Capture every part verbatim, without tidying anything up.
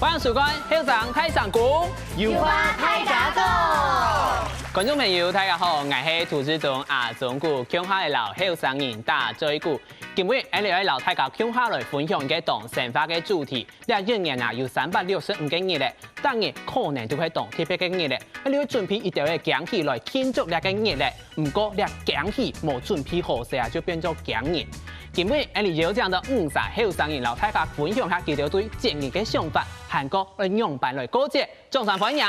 歡迎收看《後生大聲公》，有話大家講。觀眾朋友，大家好，𠊎係主持人阿忠牯，共下來摎後生人打嘴鼓。今晡日，𠊎俚愛摎大家共下來分享一個當生活个主題。這一年啊，有三百六十五個日仔，逐日可能都係當特別个日仔，𠊎俚愛準備一兜个驚喜來慶祝這個日仔。 毋過，這驚喜無準備好勢啊，就變做驚人。今晡日，𠊎俚邀請到五儕後生人，摎大家分享下佢兜對節日个想法，還過愛仰般來過節。掌聲歡迎！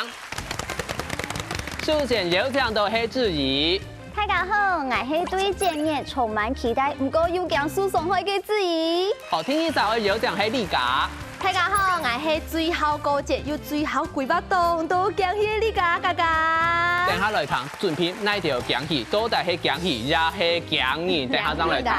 首先邀請到係子怡。大家好，𠊎係對節日充滿期待，毋過又驚受傷害个子怡。好，第二儕愛邀請係麗嘉。 大家好，𠊎係最好過節又最好規劃當多驚喜个麗嘉嘉嘉。等下來聽，準備哪兜驚喜，到底係驚喜也係驚人，等下正來聽。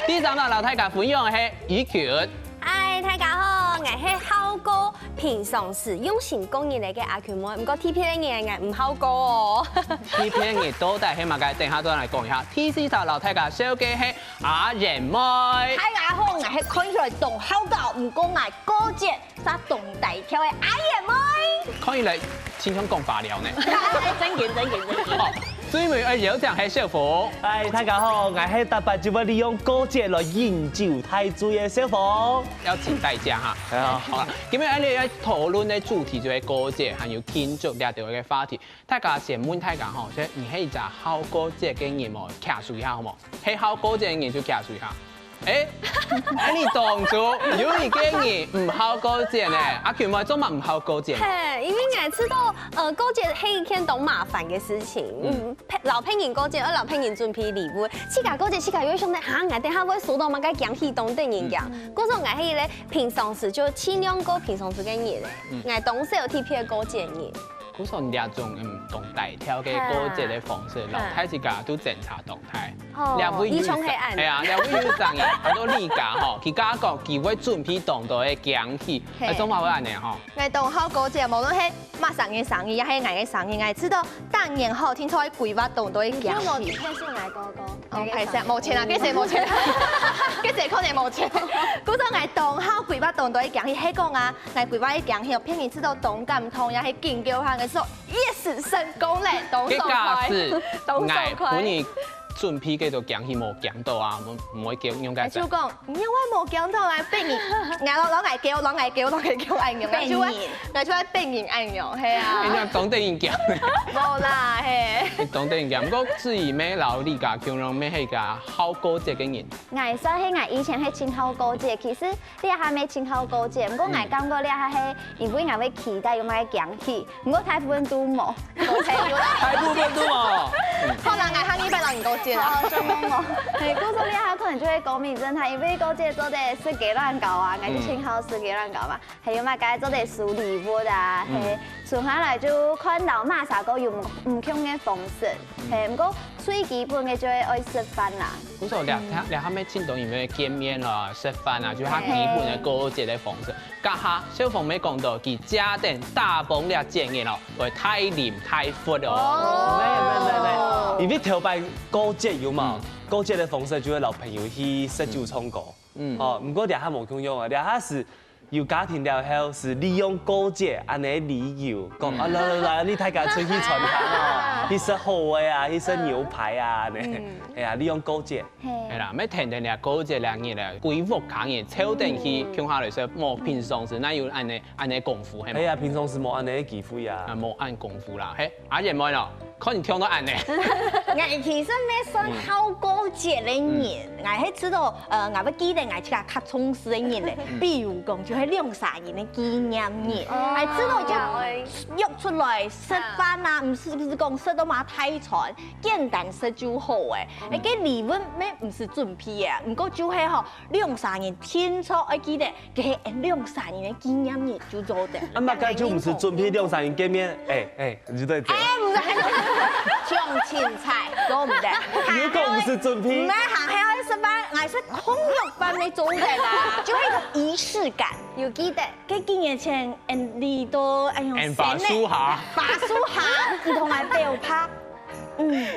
第三位摎大家分享个係怡群。嗨，大家好，𠊎係好過平常時用心過日仔个阿群妹，毋過特別个日仔𠊎毋好過哦。特別个日到底係麼个？等下再來講一下。第四位摎大家紹介係阿燕妹。大家好，𠊎係看起來當好搞，毋過𠊎過節 發動大跳个阿燕妹。看起來親像講話了呢。正經，正經，正經。好，最尾愛邀請係小鳳。嗨，大家好，𠊎係逐擺就會利用過節來飲酒大醉个小鳳。要請代駕哈。哎呀，好了，今日𠊎俚愛討論个主題就係過節，還有慶祝這兜个話題。大家先問大家吼，說你係一隻好過節个人無？舉手一下好無？係好過節个人就舉手一下。 欸，欸，你當中有一個人毋好過節呢？阿群妹做麼毋好過節？嘿，因為𠊎知道，呃，過節係一件當麻煩个事情。嗯，別，摎別人過節，愛摎別人準備禮物，自家過節自家又想著，哈，𠊎等下會收著麼个驚喜當得人驚。故所𠊎係咧平常時就盡量過平常時个日仔，𠊎當少特別過節日。 故所這種嗯當大條个過節个方式，摎大自家都爭差當大。哦，這位有一種係恁呢。係啊，這位有生日，安到麗嘉吼，佢家講佢會準備當多个驚喜，係。欸，做麼會恁呢吼？𠊎當好過節，無論係麼儕个生日，也係𠊎个生日，𠊎知道逐年吼，定著會規劃當多个驚喜。你有無今天是𠊎哥哥？哦，歹勢，無錢啊，該時無錢，該時可能無錢。故所𠊎當好規劃當多个驚喜，係講啊， 𠊎規劃个驚喜哦，別人知道當感動，也係緊叫下个時候，yes，成功咧，當爽快，該假使當爽快。𠊎分你準備个多驚喜無驚到啊，毋，毋會叫，應該就講，你會無驚到啊，別人，𠊎摎，摎𠊎叫，摎𠊎叫，摎𠊎叫，恁樣，𠊎就會，𠊎就會別人恁樣，係啊。人家當得人驚。無啦，係。當得人驚，毋過子怡乜摎麗嘉共樣乜係一個好過節个人。𠊎算係𠊎以前係盡好過節，其實 這下乜盡好過節，毋過𠊎感覺這下係因為𠊎會期待有麼个驚喜，毋過大部分都無。大部分都無。好啦，𠊎下禮拜摎你過節啦。哦，真的無。嘿，故所這下可能就會講明真他，因為過節做得食雞卵糕啊，𠊎就盡好食雞卵糕嘛，還有麼个做得收禮物啊，嘿，剩下來就看到麼儕个有毋，毋共个方式，嘿，毋過最基本个就係愛食飯啦。 故所這，這下乜盡多人會見面啦、食飯啊，就較基本个過節个方式。這下小鳳乜講到，佢正等打幫這節日咯，會大啉大佛哦。無無無無，因為頭擺過節有嘛，過節个方式就會摎朋友去食酒唱歌。嗯，哦，毋過這下無共樣啊，這下係 有家庭了後，係利用過節恁呢理由，講啊來來來，你大家出去餐廳啊，去食好个啊，去食牛排啊，恁呢，係啊，利用過節。係啦，乜天天這過節兩日咧，歸屋下人湊等去，共下來食，無平常時哪有恁呢恁呢功夫，係無？係啊，平常時無恁呢个機會啊。啊，無恁功夫啦，嘿。 阿燕妹咯，看你暢到恁呢。𠊎其實乜算好過節个人，𠊎係知道，呃，𠊎會記得𠊎自家較重視个人咧。比如講，就係兩儕人个紀念日，𠊎知道就約出來食飯啊，毋係毋係講食到麼大餐，簡單食就好誒。該禮物乜毋使準備誒，毋過就係吼，兩儕人定著愛記得 該係𠊎兩儕人个紀念日就做得。啊，麼个就毋使準備兩儕人見面，欸欸，你就對著。欸，毋係，像凊彩，做毋得。如果毋使準備，毋係，行後去食飯，𠊎食空肉飯乜做得啦，就係一種儀式感。有記得，該幾年前，𠊎俚都，哎喲，𠊎芭樹下，芭樹下，你同𠊎表白。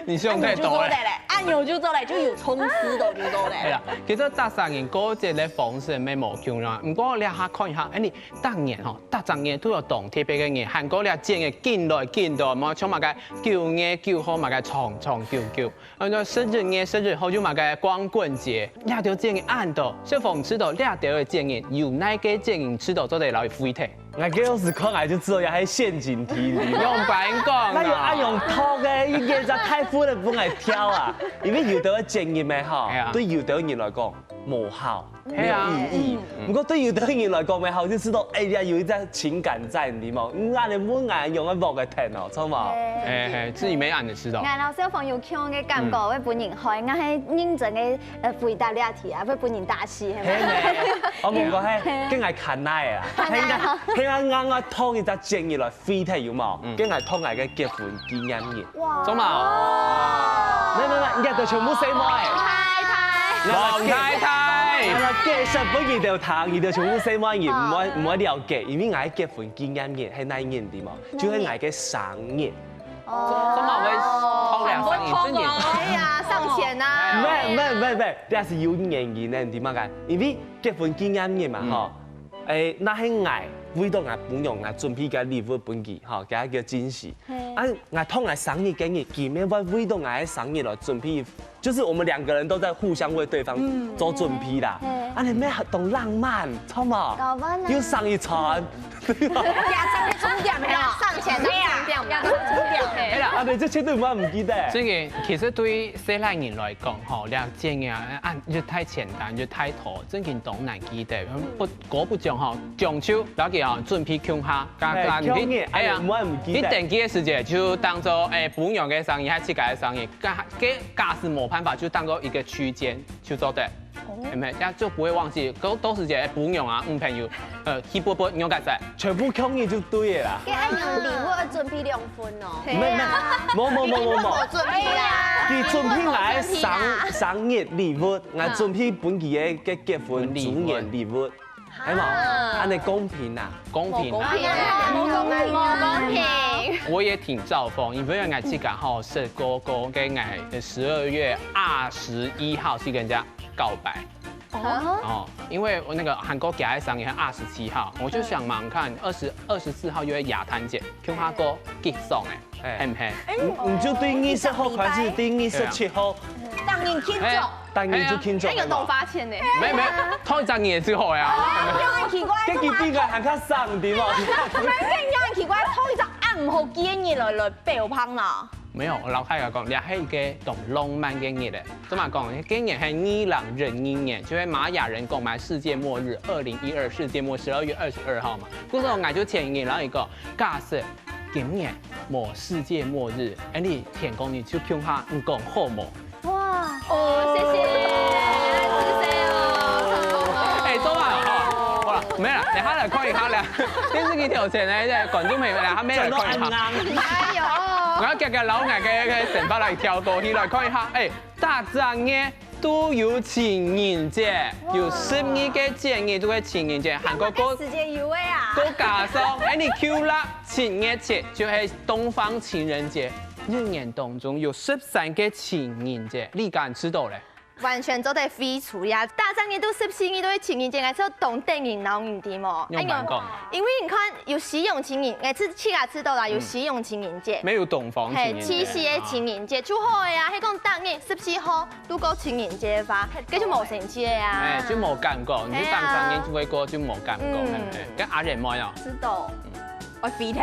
你想太多了。恁樣就做得了，恁樣就做得了，就有充實到就做得了。哎呀，其實逐儕人過節个方式乜無共樣，毋過這下看一下，哎，你逐年吼，逐隻月都有當特別个日，還過這節日緊來緊到，無像麼个九月九號麼个長長久久，啊，該十一月十一號就麼个光棍節，這兜節日恁多，小鳳知道這兜个節日有哪个節日知道做得來回頭？ 𠊎該時看𠊎就知道這係陷阱題，你知道嗎？用白講啊。那有恁樣讀个，一个隻太闊个分𠊎挑啊。因為有兜个建議咩吼，哎呀。對有兜人來講無效，沒有意義。哎呀。嗯。不過對有兜人來講咩好，就知道，哎呀，有一隻情感在，你知道嗎？嗯，恁樣問𠊎用个無个疼哦，著無？哎，哎，自己沒案的知道。𠊎摎小鳳有共樣个感覺，嗯。會分人害，𠊎係認真个，呃，回答這題啊，會分人打死，係嗎？係咩？ 我問過，嘿，嘿。跟𠊎談戀愛啊，談戀愛。嘿，𠊎，嘿，𠊎，𠊎，𠊎討一隻建議來飛忒有無？嗯。跟𠊎討𠊎个結婚紀念日。哇。做麼？哦。沒有，沒有，沒有，你兜全部細妹。王太太。王太太。𠊎解釋分你兜聽，你兜全部細妹，你毋會，哦。毋會了解，因為𠊎个結婚紀念日係哪日知無？就係𠊎个生日。 哦。做麼會偷兩三年？哎呀，上錢啊。沒，沒，沒，沒，這係有原因个，你知麼个？因為結婚紀念日嘛，嗯。吼，哎，該係𠊎為著𠊎餔娘，𠊎準備个禮物分佢，吼，給她一個驚喜。嘿。啊，𠊎討𠊎生日該日，佢乜會為著𠊎个生日來準備，就是我們兩個人都在互相為對方做準備啦。嗯。嘿。啊，你乜當浪漫，著無？搞不好啦。又省一餐。 亞洲个重點係啦，上錢个重點啦，亞洲重點係。哎呀，啊，對，這絕對毋好毋記得。所以其實對細倈人來講，吼，了解啊，啊，就太簡單，就太多，正經當難記得。不，過不久吼，中秋，了解啊，準備共下，剛剛，哎，共下，哎呀，哎，毋好毋記得。你登記个時節就當做，哎，餔娘个生日，還係自家个生日，假，假，假使無辦法，就當做一個區間，就做得。 哦。有沒有？這樣就不會忘記，都，都是這些餔娘啊，嗯，朋友，呃，去啵啵，你有感覺？全部共下就對了啦。該恁樣禮物愛準備兩份哦。對啊。沒，沒，無，無，無，無，無。禮物無準備啦。佢準備𠊎个生，禮物無準備啦。生日禮物，𠊎準備分佢个，个結婚周年禮物。 係無？啊。恁樣公平啊？公平啊？無公平啊，無公平啊。無公平。我也挺兆風，因為𠊎自家吼，係過，過个𠊎十二月二十一號去跟人家告白。哦。哦，因為我那個還過佢个生日係二十七號，我就想問看，二十，二十四號又係耶誕節，共下過幾爽欸。 哎。係毋係？哎，你，你就對二十號開始，對二十七號。逐日慶祝。哎呀，逐日就慶祝，哎呀，有當花錢呢。沒有，沒有，頭一隻月就好呀。哎呀，恁奇怪，該佢比𠊎還較省，對無？哎呀，恁奇怪，頭一隻恁毋好記个日來，來標榜啦。沒有，我摎大家講，這係一個當浪漫个日仔。怎麼講呢？今年係二零二二年，就係瑪雅人講嘛，世界末日，二零一二世界末，十二月二十二號嘛。故所𠊎就前一日摎佢講，假使 今年無世界末日，恁樣天光日就共下，你講好無？哇！哦，謝謝，謝謝哦，成功哦。哎，做得好，好啦，無啦，等下來看一下啦。電視機頭前个觀眾朋友啦，他們來看一下。哎呦，𠊎愛遽遽摎𠊎个，个想法來跳過去，來看一下。哎，大自然个 都有情人節，哇。有十二個節日都係情人節，還過，還過時節有个啊。過加上，哎，你舊曆七月七就係東方情人節，一年當中有十三個情人節，你敢知道咧？完全做得廢除呀！大自然个都十四日都係情人節，還係當得人惱人知無？用白講。哎喲，因為你看有西洋情人，𠊎自，自家知道啦，有西洋情人節。嗯。沒有東方情人節。嘿，七夕个情人節就好个呀，係講逐日十四號 都過情人節个話，該就無生趣个啊。哎，就無感覺，你就當成年就會過，就無感覺，嗯。係毋係？該阿蓮妹哦。知道。嗯。會飛忒。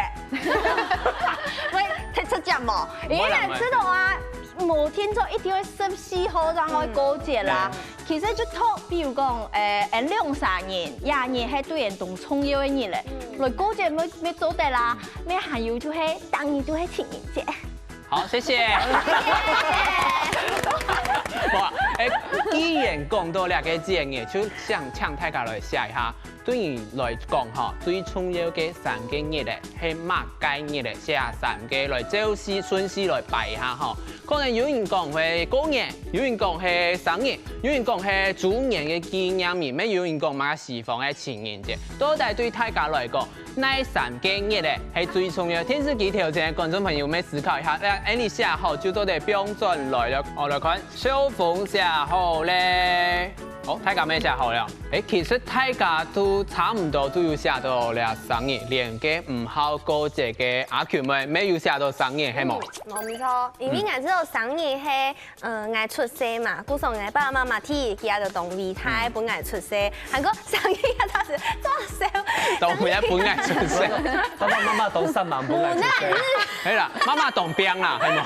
會忒直接無？因為知道啊，無定著一定愛十四號正會過節啦。嗯。其實就討，比如講，誒，兩三日，這日係對𠊎當重要个日咧，嗯。來過節乜，乜做得啦，乜還有就係，當然就係情人節。 好，謝謝。哇，哎，既然講到這個節日，就想請大家來寫一下，對你來講吼，最重要个三个日仔，係麼个日仔？寫三个來照序順序來排一下吼。可能有人講係過年，有人講係生日，有人講係周年个紀念日，乜有人講麼个西方个情人節。到底對大家來講，哪三个日仔係最重要？電視機頭前个觀眾朋友，乜思考一下，來，恁樣寫好就做得放轉來了。我來看，小鳳寫好咧。 哦，大家乜寫好了。誒，其實大家都差毋多都有寫到這生日，連該毋好過節个阿球妹乜有寫到生日，係無？嗯，無毋著，因為𠊎知道生日係，呃，𠊎出世嘛，故所𠊎爸爸媽媽第一日佢就當偉大分𠊎出世，還過生日啊，佢係做壽，當然分𠊎出世。爸爸媽媽當煞猛分𠊎出世。係啦，媽媽當拚啦，係無？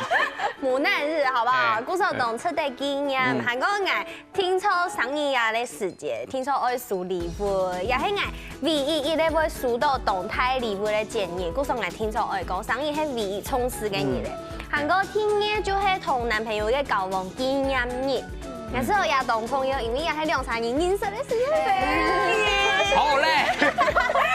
母難日，好不好？哎，故所當值得紀念，嗯。還過𠊎 定著生日啊个時節，定著愛收禮物，也係𠊎唯一一個會收到當大禮物个節日。故所𠊎定著愛講，生日係唯一重視个日仔。嗯。還過第二就係同男朋友个交往紀念日。嗯。也係也當重要，因為也係兩儕人認識个時間。好咧，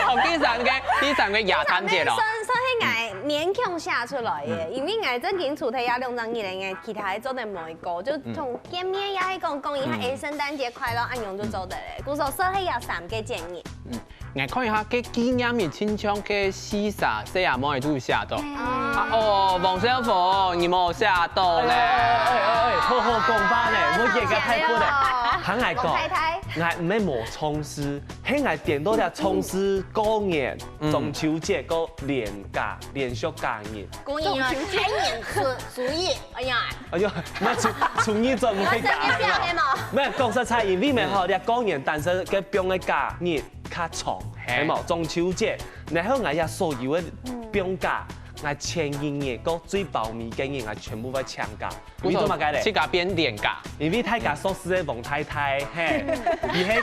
哦，第三個，第三個聖誕節咯。算，算係𠊎勉強寫出來个，嗯。因為𠊎正經除忒這兩隻日仔，𠊎其他个做得無一個，就同 見面也係講，講一下，嗯。哎，聖誕節快樂，恁樣就做得了。故所說係有三個建議。嗯，𠊎看一下，該紀念日親像該四儕細阿妹都有寫到。哎。啊，哦，王小鳳，你無寫到呢。哎，哎，哎，哎，好好講話呢，哎呀，我這個太過了。好，還愛講，王太太。𠊎毋係無重視，係𠊎顛倒了重視過年、嗯。中秋節、過連假、連續假日。過年啊，中秋節。大年初，初一。 哎呀，哎喲，該初，初二做毋會假个嘛。無，講實在，因為吼，嗯。你過年單身个放个假日較長，嘿。係無？中秋節，然後𠊎這所有个放假，𠊎前一日个最包尾个日，𠊎全部會請假。為做麼个咧？自家變連假。因為大家熟識个王太太，嘿，佢係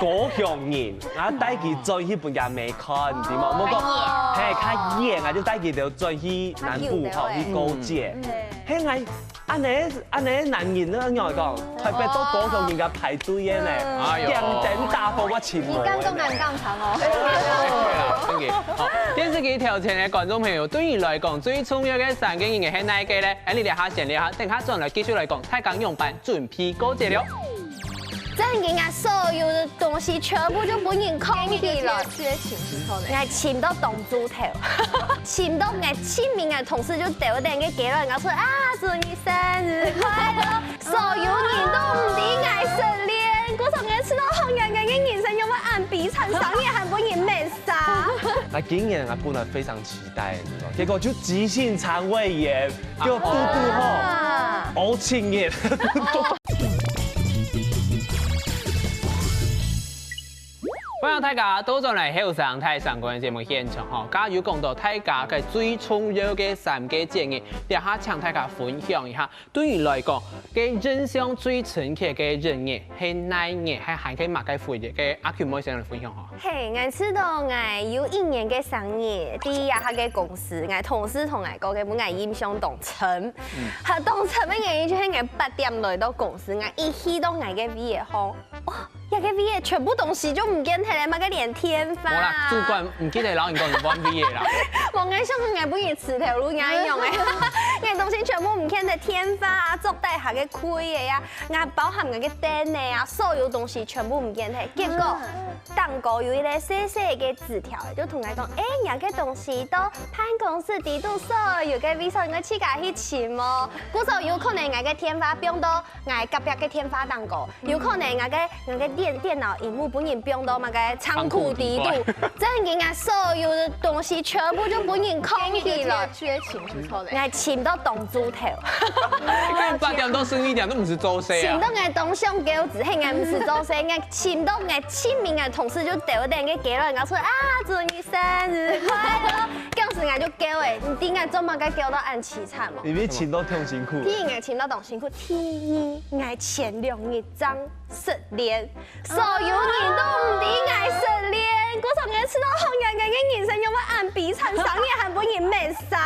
高雄人，𠊎帶佢轉去分佢阿姆看，知無？哦。無講，嘿，較遠，𠊎就帶佢兜轉去南部，吼，去過節。嗯。嘿，𠊎 恁呢，恁呢男人呢，仰會講，台北到高雄人家排隊个呢，哎喲。點燈打火我請無个呢。你敢講敢講長哦？對啦，真个。好，電視機頭前个觀眾朋友，對你來講最重要个三個人係哪一個呢？哎，你這下先聊下，等下轉來繼續來講，大家仰般準備過節了。真个啊，所有个東西全部就分人囥起來。這個情緒好嘞。𠊎尋到當 豬頭。尋到𠊎親密个同事就兜等个街來，𠊎說啊，祝你生日快樂，所有人都毋知𠊎失戀，故所𠊎試著好難个人生仰會恁悲慘，生日還分人滅殺。那今年啊，本來非常期待，結果就即興腸胃炎，結果堵堵好，啊。哦，七月。歡迎大家倒轉來後生大聲公个節目現場吼，剛剛有講到大家个最重要个三個節日，這下請大家分享一下，對你來講，个印象最深刻个節日係哪日，還還可以麼个回憶？个阿Q妹先來分享吼。嘿，𠊎試著𠊎有一年个生日，第一下个公司，𠊎同事同𠊎講个，分𠊎印象當深。嗯。佢當深个原因就係𠊎八點來到公司，𠊎一去到𠊎个位个吼，哇！ 這個位仔全部東西就毋見忒了，麼个連電話啊。無啦，主管毋記得摎你講你換位仔啦。無，𠊎想講𠊎分你辭頭路恁樣欸。𠊎東西全部毋見忒，電話啊，桌底下个櫃仔啊，𠊎包含𠊎个凳仔啊，所有東西全部毋見忒。結果，頂高有一個細細个紙條，就同𠊎講，欸，若个東西到辦公室底肚所有个位所，你自家去尋哦。故所有可能𠊎个電話放到 𠊎隔壁个電話頂高，有可能𠊎个，𠊎个電，電腦螢幕分人放到麼个倉庫底肚，倉庫底背。正經啊，所有个東西全部就分人囥起來。這個情緒好嘞。𠊎尋到當豬頭。你看八點到十二點都毋使做事啊。尋到𠊎當想狗子，係𠊎毋使做事，𠊎尋到𠊎親密个同事就兜等个街來，𠊎說啊，祝你生日快樂，當時𠊎就狗欸，你知𠊎做麼个狗到恁悽慘無？因為尋到當辛苦。第一，𠊎尋到當辛苦。 第二，𠊎前兩日正失戀，所有人都毋知𠊎失戀，故所𠊎試著好𠊎个人生仰會恁悲慘，生日還分人滅殺。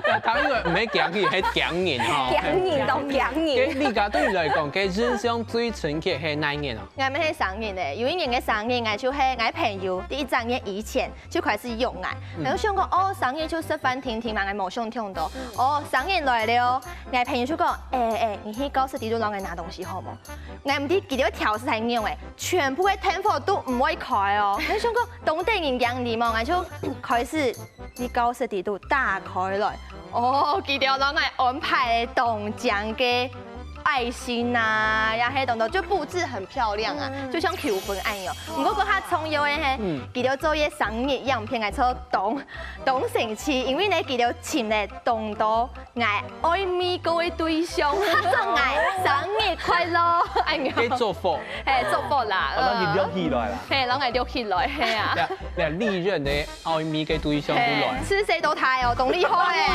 呀，當然毋係驚喜，係驚人吼。驚人當驚人。該你家對你來講，該印象最深刻係哪一年啊？𠊎乜係生日呢，有一年个生日，𠊎就係𠊎朋友第一隻月以前就開始約𠊎，𠊎就想講，哦，生日就食飯定定嘛，𠊎無想忒多。哦，生日來了，𠊎朋友就講，欸欸，你去教室底肚摎𠊎拿東西好無？ 𠊎毋知佢兜調試係仰仔，全部个電火都毋會開哦。𠊎想講，當得人驚你無，𠊎就開始在教室底肚打開來。哦，佢兜摎𠊎安排當靚个愛心啊，也係當多就佈置很漂亮啊，就像求婚恁樣。毋過該下重要个係，佢兜做一個生日影片，𠊎做當當生趣，因為呢佢兜請了當多 𠊎愛美過个對象，合作𠊎生日快樂，哎呀，該祝福，嘿，祝福啦，哦，摎你錄起來啦。嘿，摎𠊎錄起來，嘿啊。呀，呀，歷任个愛美个對象都來。嘿，自細到大哦，當厲害欸。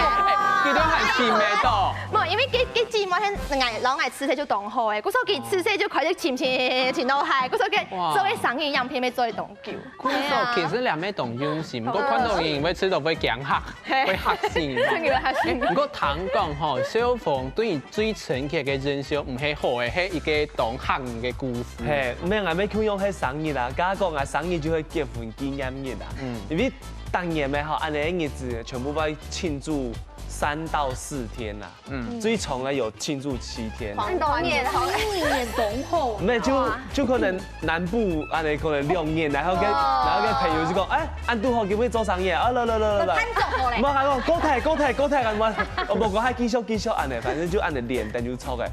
佢都還尋得到。無，因為該該姊妹係𠊎摎𠊎自細就當好欸，故所佢自細就開始尋尋尋到大，故所該哇做个生日影片乜做得當久。故所其實兩位當用心，毋過看到你會試著會驚嚇。 嘿。會嚇死人。真个會嚇死人。毋過聽講吼，小鳳對你最深刻个印象毋係好个，係一個當嚇人个故事。嘿，毋係，𠊎乜共樣係生日啦，假講𠊎生日就係結婚紀念日啦。嗯。因為逐年乜吼，恁樣个日子全部會慶祝三到四天啦。嗯。最長个有慶祝七天啦。當多年，當多年。毋係，就就可能 南部恁樣可能兩年，然後跟，哦。然後跟朋友就講，欸，恁堵好今晡日做生日，啊，來來來來來。就辦桌好咧。無，還講，過忒，過忒，過忒，恁樣，哦，無，講還繼續，繼續恁樣，反正就恁樣連等就錯个，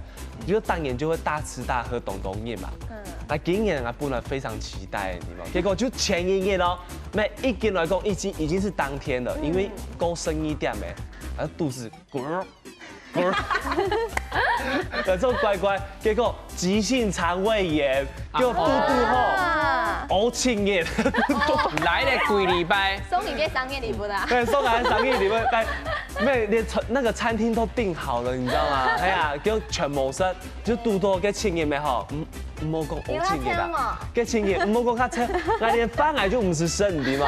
就當然就會大吃大喝，當多人嘛。嗯。啊，今年啊，本來非常期待，你知道嗎？結果就前一夜咯，沒，一進來講，已經，已經是當天了，因為過十二點欸，然後肚屎咕嚕 呃，做乖乖，結果急性腸胃炎，結果肚肚吼，啊。屙清熱。來了幾禮拜。送你个生日禮物啦。對，送來生日禮物，但沒有，連餐，那個餐廳都訂好了，你知道嗎？哎呀，就全無食，就肚肚个清熱咩吼，嗯，莫講屙清熱啦，个清熱，莫講較清，那連飯來就毋使食，你知嗎？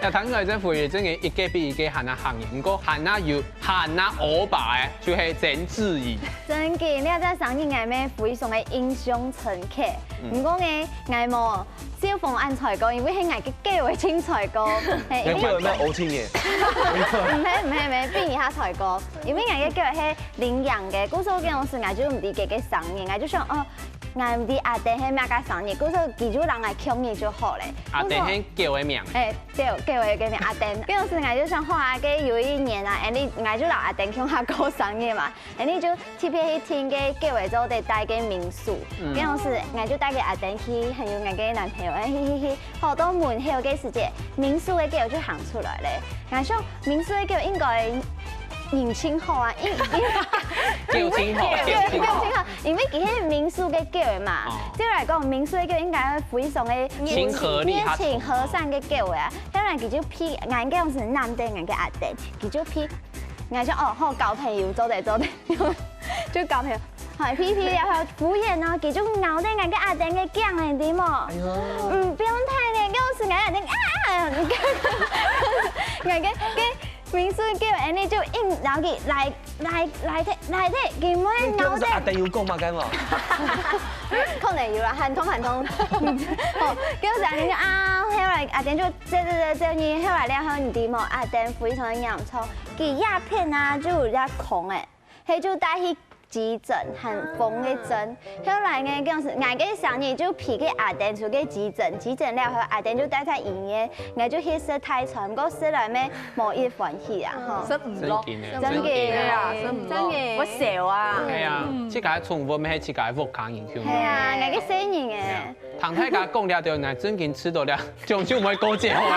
呀，聽起來這回憶真个一個比一個還要嚇人，毋過還要有 還那歐巴欸，就係曾志怡。真个，你這隻生日𠊎乜非常个印象深刻。嗯。毋過呢，𠊎無小鳳恁衰過，因為係𠊎个狗仔盡衰過。嘿，因為你狗仔乜屙清熱？毋係，毋係，毋係，比你較衰過。因為𠊎个狗仔係領養个，故所該當時𠊎就毋知佢个生日，𠊎就想，哦， 𠊎毋知阿丁係麼个生日，故所佢就摎𠊎共日就好咧。阿丁係狗个名。欸，對，狗个名阿丁。該時𠊎就想好啊，該有一年啊，恁樣𠊎就摎阿丁共下過生日嘛。恁樣就特別去訂該狗仔做得戴个民宿。嗯。該時𠊎就帶个阿丁去，還有𠊎个男朋友，欸，去去去，好到門口个時節，民宿个狗就行出來咧。 𠊎想民宿个狗應該人盡好啊，因，因，狗盡好，對，狗盡好。狗盡好，因為佢係民宿个狗嘛。哦。對𠊎來講，民宿个狗應該非常个親和力較重。熱情和善个狗啊。當然，佢就飛，𠊎該時攬等𠊎个阿丁，佢就飛，𠊎想哦，好，交朋友，做得，做得，就交朋友。 係，皮皮也好敷衍哦，佢就咬等𠊎个阿丁个頸仔，你知無？哎喲。嗯，毋要停咧，該時𠊎阿丁啊，𠊎个，該民宿个狗，恁樣就硬摎佢拉，拉，拉忒，拉忒，佢毋會咬等。該時阿丁有講麼个無？可能有啦，喊痛喊痛。哦，該時阿丁就啊，後來阿丁就這這這這，你後來了後，你知無？阿丁非常个嚴重，佢這片啊就有一隻孔欸。 係就帶去急診，喊風个診。後來呢，該時𠊎个生日就陪个阿丁出去急診，急診了後，阿丁就戴在醫院，𠊎就去食大餐，毋過食來乜無幾歡喜啊，吼。食毋落。真个呢，真个啊，食毋落。真个。會瘦啊。係啊，嗯。自家个寵物乜係自家个屋下人共樣。係啊，𠊎个細人欸。係啊。聽大家講了後，𠊎正經試著了，終究毋會過節好个。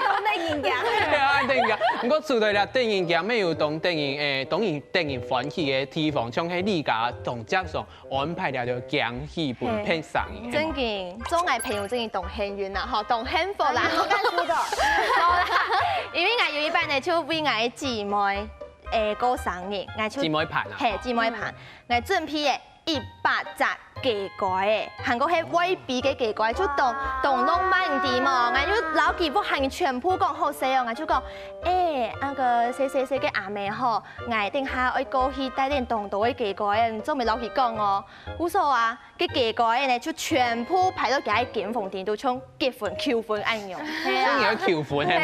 當得人驚。係啊，當得人驚。毋過除了了得人驚，乜有當得人，欸，當然 得人歡喜个地方，像係你家當接上安排了个驚喜分別儕人。真个，做𠊎朋友真个當幸運啦，吼，當幸福啦。哎，我感受到。好啦，因為𠊎有一擺呢，就為𠊎个姊妹，欸，過生日，𠊎就姊妹盤啊？嘿，姊妹盤，𠊎準備个一百隻雞哥仔，還過係外比个雞哥仔，就當當浪漫个嘛。𠊎就摎佢屋下人全部講好勢哦，𠊎就講，欸，該個誰誰誰个阿姆吼，𠊎等下愛過去帶等當多个雞哥仔，你做毋得摎佢講哦。故所啊，該雞哥仔呢就全部排到佢个間房裡肚，像結婚求婚恁樣。係啊。所以你愛求婚係無？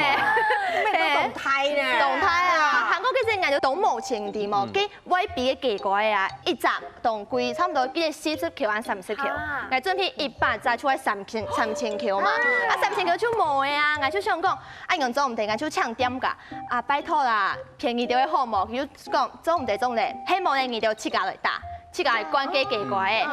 嘿。當大呢。當大啊，還過其實𠊎就當無錢个嘛，該外比个雞哥仔啊，一隻 當貴，差毋多今年四十箍還三十箍，𠊎準備一百隻就愛三千三千箍嘛，啊三千箍就無个啊，𠊎就想講，啊恁樣做毋得，𠊎就請店家，啊拜託啦，便宜兜个好無？佢就講做毋得做毋得，係無呢你兜自家來打，自家來灌該雞哥仔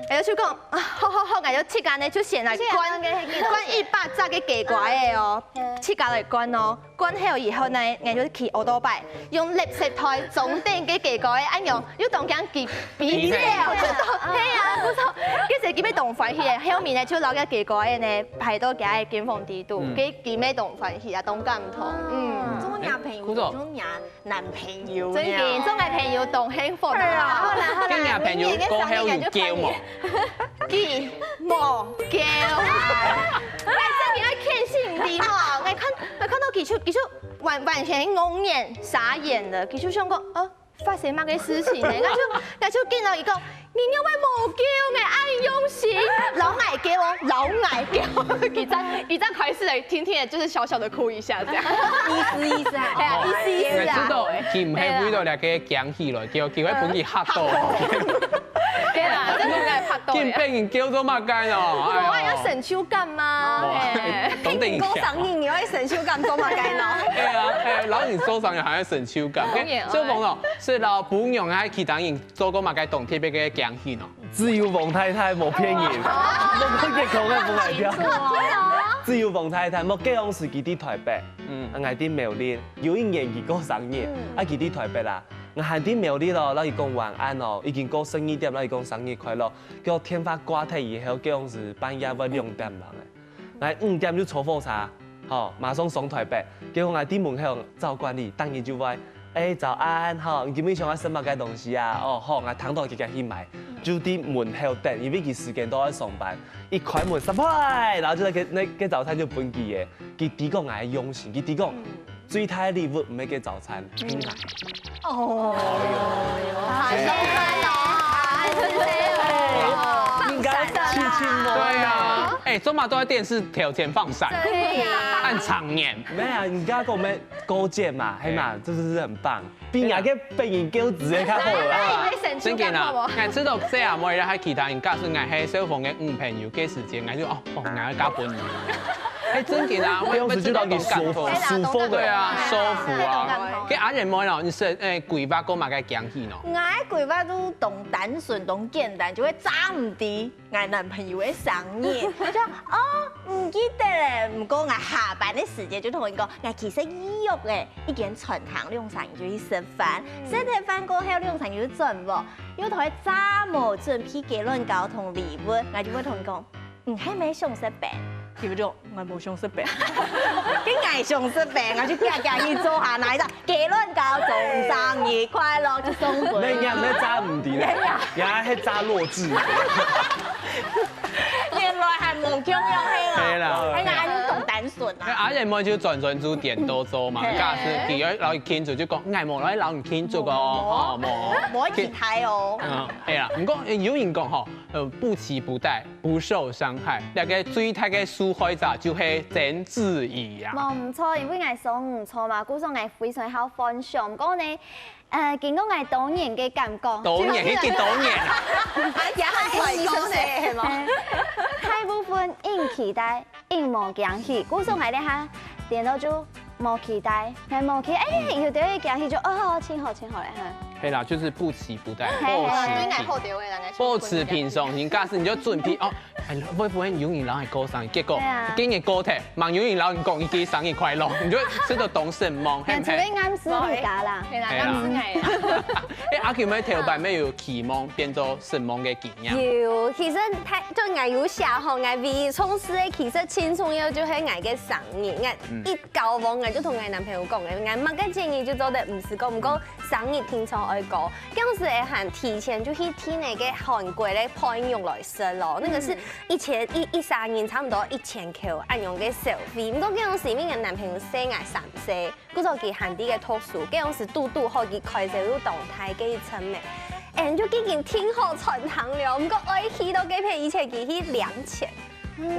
，𠊎就講，啊好好好，𠊎就自家呢就先來灌灌一百隻个雞哥仔哦，自家來灌哦。 灌好以後呢，𠊎就騎奧多拜，用垃圾袋裝等該雞哥仔，恁樣又當驚佢飛走，係啊，毋錯，其實佢乜當歡喜个，後面呢就摎該雞哥仔呢排到佢个間房裡肚，該佢乜當歡喜啊，當感動，嗯。總有朋友，總有男朋友，真个，總个朋友當幸福啊。好啦好啦，今日朋友過後有叫無？ 佢無叫。𠊎真个愛譴責你吼！𠊎看𠊎看到佢就佢就完完全戇眼傻眼了，佢就想講，呃，發生麼个事情呢？𠊎就𠊎就見到佢講，你仰會無叫呢？恁用心，摎𠊎叫哦，摎𠊎叫。佢正佢正開始來，天天就是小小的哭一下這樣。意思意思啊，哎呀，意思意思啊。知道，佢毋係為了這個驚喜來叫，佢會分佢嚇到。 對啦，真个該拍到。緊分人叫做麼个哦？無啊，要成就感嘛。等等一下。過生日，你愛成就感做麼个呢？對啊，哎，然後你受傷了還要成就感。當然。所以講哦，所以摎餔娘啊，其他人做過麼个當特別个驚喜呢？只有王太太無騙人，無講結婚个無愛跳。只有王太太，無結婚時佢在台北，嗯，啊，𠊎在苗栗，有一年佢過生日，啊，佢在台北啦。 𠊎還在苗栗咯，摎佢講晚安哦，已經過十二點，摎佢講生日快樂。結果電話掛忒以後，結果係半夜會兩點零个。𠊎五點就坐火車，吼，馬上上台北。結果𠊎在門口照慣例，逐日就會，欸，早安，吼，你今晡日想愛食麼个東西啊？哦，好，𠊎聽到就趕去買，就在門口等，因為佢時間都愛上班。一開門，surprise，然後就該該該早餐就分佢个。佢知講𠊎个用心，佢知講 最大个禮物毋係該早餐，嗯。哦，好心酸哦，好心酸哦。應該親親我。對啊，哎，做麼个都在電視頭前放閃，對呀。很場面。沒有啊，人家跟我們勾踐嘛，係嘛，哎。這就是很棒，比那個被人勾子的較好啦。真个啊，哎，知道這樣，我也還其他人，假使𠊎係小鳳个女朋友，該時間，𠊎就哦，哦，𠊎愛嫁分你。 哎，真个啊，我不用就到你舒服，舒服的。對啊，舒服啊。該阿燕妹咯，你係哎規劃過麼个驚喜呢？𠊎个規劃都當單純、當簡單，就係詐毋知𠊎男朋友个生日。就哦，毋記得咧。毋過𠊎下班个時間就同佢講，𠊎其實預約咧一間餐廳，兩儕人就去食飯。食忒飯過後，兩儕人就轉屋，又同佢詐無準備雞卵糕同禮物，𠊎就會同佢講， 你係無想食飯？佢就講，𠊎無想食飯。該𠊎想食飯，𠊎就遽遽去做下拿一隻雞卵糕祝生日快樂，就送分。那你也毋係詐毋知咧，你還係詐弱智。原來還無共樣係啦。係啦。哎呀，恁樣當單純啊。該阿燕妹就轉轉就顛倒做嘛，係。假使佢愛摎佢慶祝，就講，𠊎無來摎你慶祝哦，吼，無。無期待哦。嗯，係啦。毋過有人講吼， 呃，不期不待，不受傷害。這個最大个受害者就係曾志怡啊。無毋著，因為𠊎生毋著嘛，故所𠊎非常好分享。毋過呢，呃，經過𠊎多年个感覺，多年，已經多年啊。也還可以講呢，係無？大部分人期待 因無驚喜，故所𠊎這下顛倒就無期待，還無期，哎，有兜个驚喜就哦，真好，真好咧，哈。係啦，就是不期不待，嘿，嘿，嘿。不持平，不持平常心，假使你就準備哦，哎，會毋會有人摎你過生日？結果，對啊。今日過忒，吂有人摎你講一句生日快樂，你就會試著當失望，係毋係？除非暗示你家啦。係啦，係啦。暗示𠊎啦。哎，阿Q有無頭擺有期望變做失望个經驗？有，其實大，就𠊎有寫吼，𠊎唯一重視个其實盡重要就係𠊎个生日，𠊎一交往𠊎就同𠊎男朋友講个，𠊎麼个節日就做得毋使過，毋過生日定著愛過。該時還提前就去訂該个韓國个飯肉來食咯，那個是一千一一儕人差不多一千塊恁樣个消費。毋過該時因為𠊎男朋友細𠊎三歲，故所佢還在該讀書，該時堵堵好佢開銷又當大个一層面。俺就已經訂好餐廳了，毋過愛去到該片以前佢去領錢。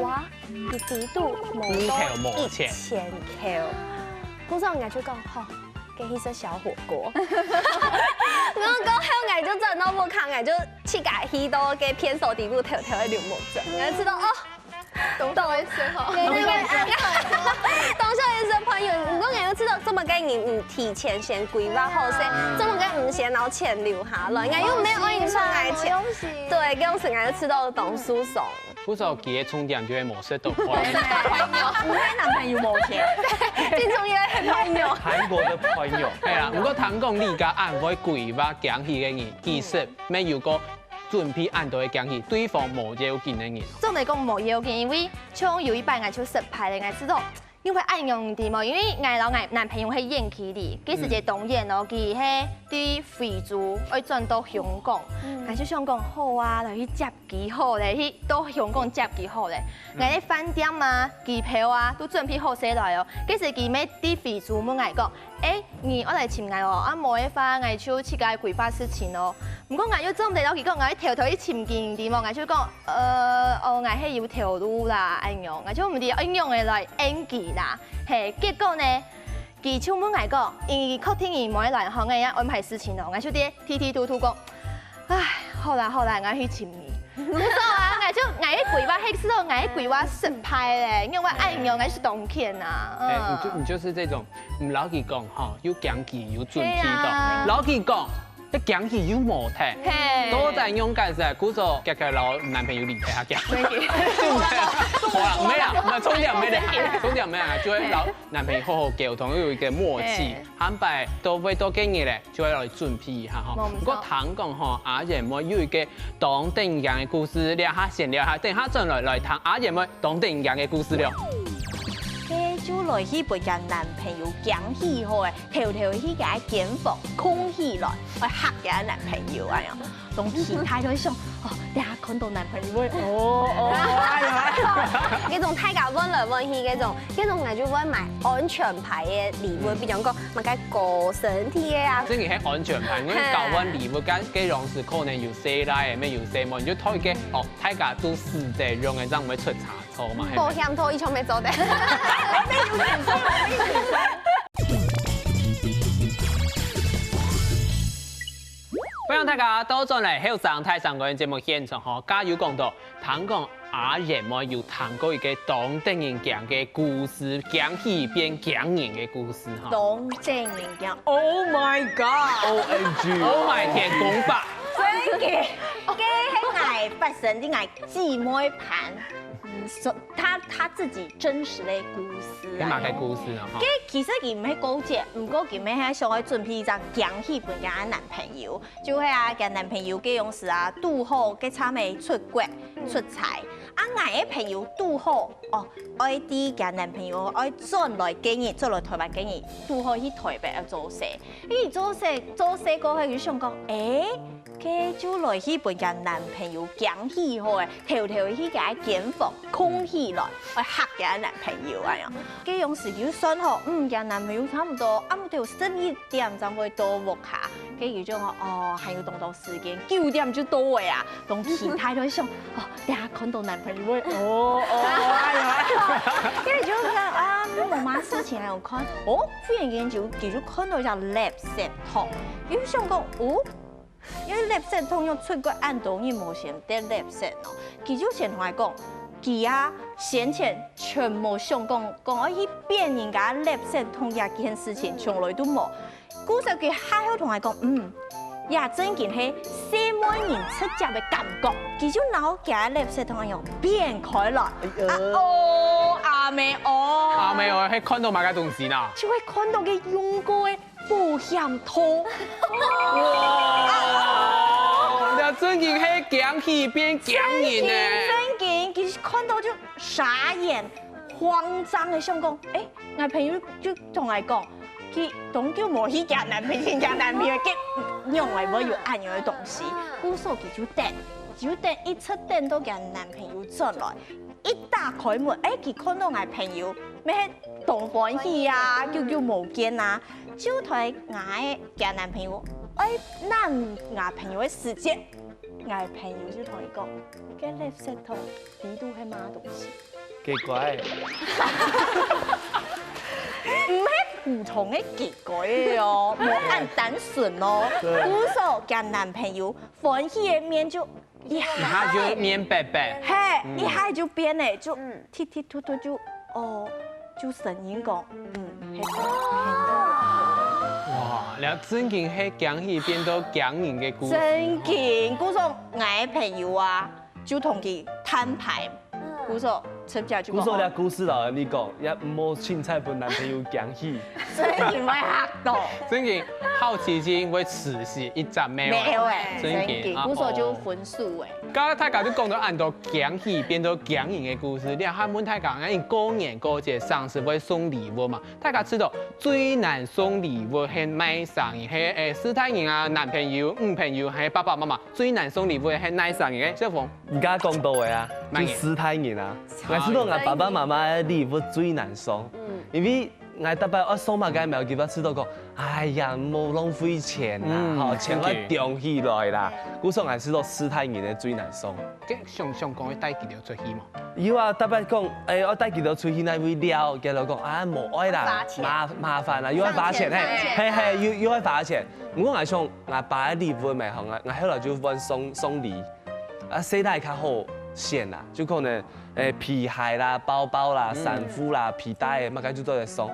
哇，佢底肚無到一千塊。故所𠊎就講好， 該去食小火鍋。然後過後𠊎就轉到屋下，𠊎就自家去到該便所底肚偷偷个流目汁，𠊎知道哦。當少會食吼。對對對，當少會食飯肉，毋過𠊎又知道做麼个人毋提前先規劃好勢，做麼个毋先摎錢留下來，𠊎又無愛你送𠊎錢。對，該時𠊎就知道當受傷。 故所佢个重點就係無食到飯。毋係男朋友無錢，最重要个係朋友。韓國个朋友。係啦，毋過聽講你家恁會規劃驚喜个人，其實乜有個準備恁多个驚喜，對方無要緊个人。總來講無要緊，因為像有一擺𠊎就失敗了，𠊎知道，因為恁樣你知無？因為𠊎摎𠊎男朋友係遠距離，該時節當遠咯，佢係在非洲，愛轉到香港，𠊎就想講好啊，來去接 佢好咧，去到香港接佢好咧。𠊎个飯店啊、機票啊，都準備好勢來哦。該時佢乜在非洲問𠊎講：「欸，你愛來尋𠊎哦，啊無个話，𠊎就自家規劃事情哦。」毋過𠊎又做毋得摎佢講，𠊎愛偷偷去尋佢，你知無？𠊎就講：「呃，哦，𠊎係有頭路啦，恁樣。」𠊎就毋知愛仰仔來應佢啦。係，結果呢，佢就問𠊎講：「你確定你無愛來吼？𠊎愛安排事情哦。」𠊎就在 提提嘟嘟講：「唉，好啦好啦，𠊎去尋你。」毋錯啊，𠊎就𠊎个規劃，該時候𠊎个規劃失敗咧，因為恁樣𠊎係當譴啊。哎，你就你就是這種，毋摎佢講吼，又驚佢有準備到，係啊。摎佢講，這驚佢又無忒，係。都在用感覺，故所遽遽摎男朋友離開啊，驚。對不對？好啦，沒有，沒有，重點沒了，重點沒了，就會摎男朋友好好溝通，又有一個默契，係。下擺都會多給你嘞。 就愛來準備一下吼。無錯。毋過聽講吼，阿燕妹有一個當得人驚个故事，這下先尞下，等下轉來來聽阿燕妹當得人驚个故事了。該就來去分厥男朋友驚喜好欸，偷偷去厥間房囥起來，愛嚇厥男朋友恁樣。當期待就想，哦，等下看到男朋友會，哦哦，哎呀，哎呀。該種大家問來問去，該種 該種𠊎就會買安全牌个禮物，比如講麼个高身體个啊。這個係安全牌，因為交換禮物，該該樣式可能有細倈仔，乜有細妹，你就套一個哦，大家都使得用个，這樣毋會出差錯嘛，係無？保險套一定愛做得。歡迎大家倒轉來後生大聲公个節目現場吼，剛有講到，聽講 阿燕妹有聽過一個當得人驚个故事，驚喜變驚人个故事哈。當得人驚，Oh my God！O M G！Oh my天公伯！真个，該係𠊎發生在𠊎姊妹盤，嗯，所，她，她自己真實的故事啊。係麼个故事呢？哈。該其實佢毋係告解，毋過佢乜係想愛準備一張驚喜分厥男朋友。 就係啊，厥男朋友該央時啊，堵好該站仔出國出差，啊𠊎个朋友堵好哦，愛在厥男朋友愛轉來該日，轉來臺灣該日，堵好去臺北愛做事。去做事做事過後，佢就想講，欸，該就來去分厥男朋友驚喜好欸，偷偷去厥間房囥起來，愛嚇厥男朋友恁樣。該央時佢就算好，嗯，厥男朋友差毋多暗晡頭十一點正會到屋下。 該佢就講，哦，還有當多時間，九點就到位啊，當期待就想，哦，等下看到男朋友會，哦哦，哎呀，哎呀，該佢就想啊，無麼事情還有看，哦，忽然間就佢就看到一隻垃圾桶，佢就想講，哦，因為垃圾桶又出過恁多日無先得垃圾咯，佢就先同𠊎講，佢啊先前全無想講講愛去變人家垃圾桶這件事情，從來都無。 故所佢下後同𠊎講，嗯，這正經係細妹人直接个感覺，佢就拿佢个垃圾桶樣變開來。哎呀。啊哦，阿姆哦。阿姆哦，係看到麼个東西呢？就會看到个用過个保險套。哇！這正經係驚喜變驚人呢。正經，佢看到就傻眼，慌張个想講，欸，𠊎朋友就同𠊎講，佢當久無去見男朋友，見男朋友，該仰會會有恁樣个東西？故所佢就等，就等一直等到佢男朋友轉來，一打開門，欸，佢看到𠊎朋友，乜係當歡喜啊，久久無見啊，就同𠊎个男朋友，欸，拿𠊎朋友个時節，𠊎朋友就同佢講，該垃圾桶 裡肚係麼東西？雞胲。毋係普通个雞胲哦，無恁單純哦。對。故所佢男朋友歡喜个面就一下，一下就面白白。係，嗯。一下就變了，就嗯。踢踢突突就，哦，就承認講，嗯，係真个。哇，這正經係驚喜變到驚人个故事。正經，故所𠊎个朋友啊， 就同佢攤牌。嗯。故所陳姐就講，故所這故事老實講，也毋好凊彩分男朋友驚喜。所以你會嚇到。正經，好奇心會持續一直沒有。沒有欸，正經，正經，啊，故所就分手欸。哦。剛剛大家都講到恁多驚喜變到驚人个故事，這下問大家，恁樣過年過節，常時會送禮物嘛？大家知道最難送禮物係麼儕人？係，欸，四大人啊，男朋友、女朋友，還係爸爸媽媽？ 最難送禮物係哪儕人个？小鳳。你剛剛講到个啊，麼人？就四大人啊。四大人。𠊎知道𠊎爸爸媽媽个禮物最難送，嗯。因為𠊎逐擺愛送麼个，佢就知道講，哎呀，莫浪費錢啦，嗯，吼，錢愛存起來啦。故所𠊎知道四大人个最難送。該想，想講愛帶佢兜出去無？有啊，逐擺講，欸，愛帶佢兜出去哪位尞，佢就講，啊，無愛啦，罰錢。麻，麻煩啦，又愛罰錢，係，係，係，又，又愛罰錢。毋過𠊎想， 𠊎爸个禮物嘛，吼，𠊎，𠊎後來就換送，送禮。啊，細倈較好選啦，就可能，欸，皮鞋啦、包包啦、衫褲啦、皮帶个，麼个就做得送。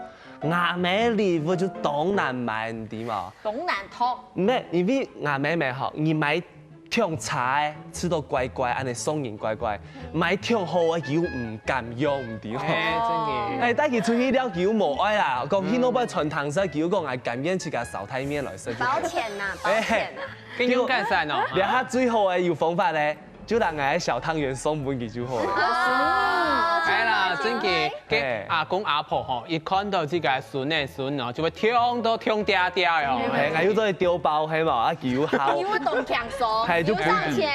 阿姆个禮物就當難買，你知無？當難擇。毋係，因為阿姆嘛吼，你買忒差个，試著怪怪，恁樣送人怪怪；買忒好个，佢又毋敢用，你知無？欸，正經。欸，帶佢出去尞，佢又無愛啦，講去外背餐廳食，佢又講𠊎甘願自家燒大麵來食。罰錢吶，罰錢吶。 更勇敢些哦。這下最好个有方法咧，就拿𠊎个小湯圓送分佢就好了。哦，哎啦，正經，該阿公阿婆吼，一看到自家孫仔孫女，就會暢到暢嗲嗲哦。哎，𠊎又做得丟包，係無？啊，佢又好。你會當輕鬆，哎，就不用。又省錢。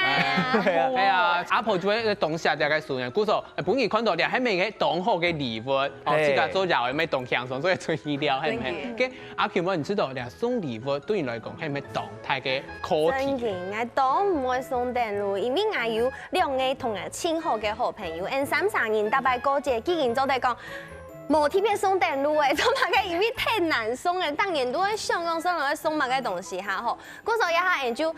哎呀，阿婆就會當惜這个孫仔，故所，哎，分你看到這還係一个當好个禮物，哦，係。自家做爺仔乜當輕鬆，所以出去尞，係毋係？正經。該 阿Q妹，你知道這送禮物對你來講係毋係當大个課題？正經，𠊎當毋會送等路，因為𠊎有兩个同𠊎盡好个好朋友，𠊎三儕人逐擺過節，既經做得講，無特別送等路欸，做麼个？因為忒難送欸，當然都會想講送，愛送麼个東西哈吼。故所這下𠊎就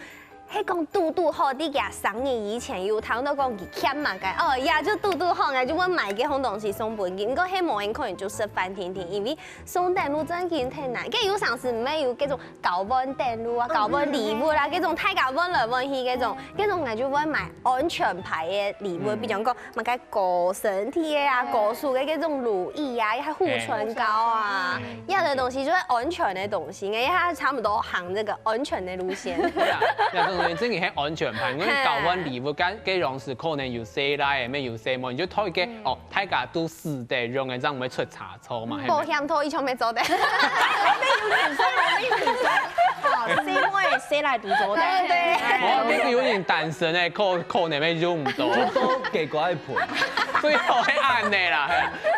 係講堵堵好，在佢生日以前有聽到講佢欠麼个，哦，也就堵堵好，𠊎就會買該項東西送分佢。毋過係無閒可能就食飯定定，因為送等路正經忒難。該有常時毋係有該種交換等路啊、交換禮物啦，該種大家換來換去該種，該種𠊎就會買安全牌个禮物，比如講麼个高身體个啊、高手个該種乳液啊、還護唇膏啊，這樣的東西就係安全的東西，𠊎也差不多行這個安全的路線。對啊，這種東西正經係安全牌，因為交換禮物，該該樣式可能有細倈仔，乜有細妹，你就推一個哦，大家都使得用个，這樣毋會出差錯嘛，係無？保險套一定愛做得。沒有女生，沒有女生，哦，細妹細倈都做得。對對。哦，你有點單身欸，可可能會用毋到。都給乖婆。最好係恁樣啦，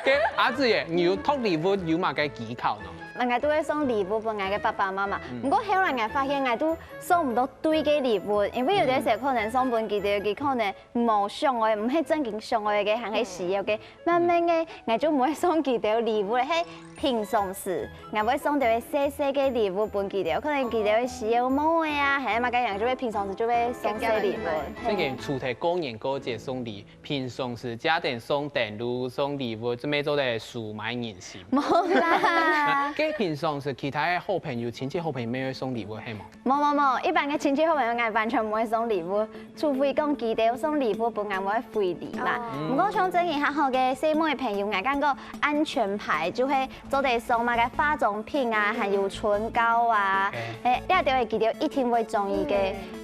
係。該阿志爺，你有擇禮物有麼个技巧呢？𠊎都會送禮物分𠊎个爸爸媽媽，毋過後來𠊎發現𠊎都送毋到對个禮物，因為有个時候可能送分佢兜，佢可能無想愛，毋係正經想愛个，還係需要个。慢慢个，𠊎就毋會送佢兜禮物了，係平常時，𠊎會送兜細細个禮物分佢兜，可能佢兜需要毛个啊，還係麼个樣，就會平常時就會送細禮物。正經，除忒過年過節送禮， 平常時家庭送等路、送禮物，做麼做得收買人心？無啦。該平常時其他个好朋友、親戚好朋友乜會送禮物，係無？無無無，一般个親戚好朋友，𠊎完全毋會送禮物，除非講佢兜送禮物分𠊎，𠊎會回禮嘛。毋過像正經較好个細妹朋友，𠊎感覺安全牌就會做得送麼个化妝品啊，還有唇膏啊，係，這兜係佢兜一定會中意个。